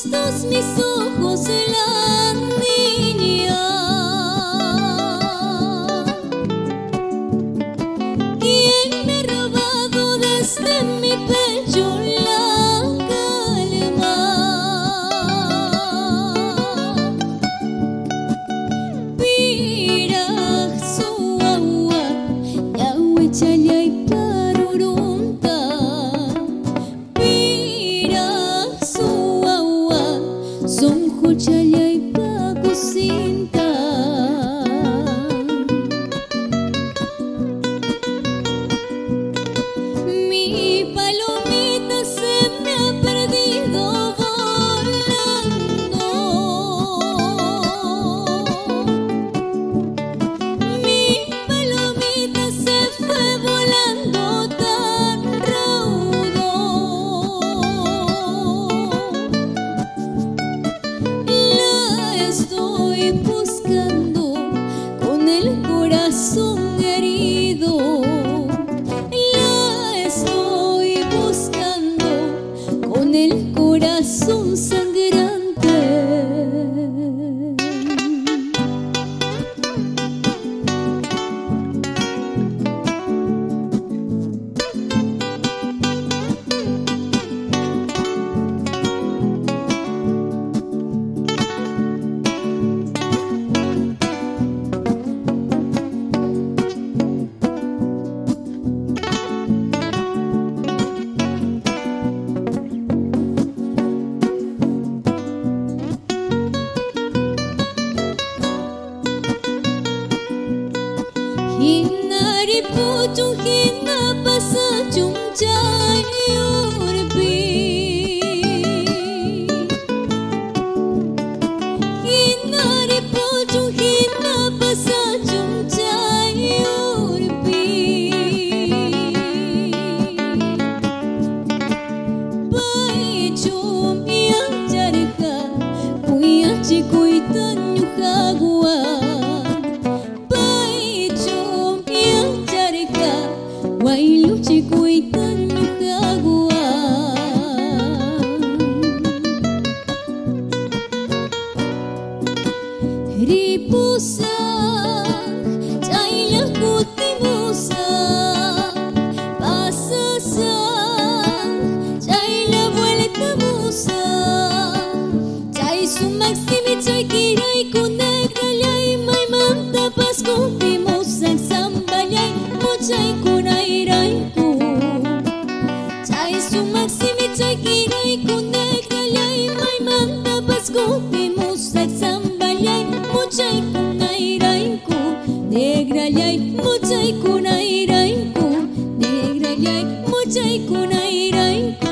Vistos mis ojos la niña. ¿Quién me ha robado desde mi pecho la calma? Piraq suwawa ñawichalay parurunta. Piraq suwawa sunquchalay pakusinta. Mi palomita se me ha perdido volando. Mi palomita se fue volando tan raudo. La estoy buscando con el corazón herido. La estoy buscando con el corazón sangrante. Hinari puchun hina pasachun chay urpi. Hinari puchun hina pasachun chay urpi. Paychum yacharqa kuyachikuyta ñuqawan. Paychum yacharqa wayluchikuyta ñuqawan. Ripusaq chaylla kutimusaq, pasasaq chaylla vueltamusaq. Chay sumaq simichaykirayku negrallay maymantapas kutimusaq samballay muchaykunayrayku. Chay sumaq simichaykirayku negrallay maymantapas kutimusaq samballay muchaykunayrayku. Negrallay muchaykunayrayku, negrallay muchaykunayrayku.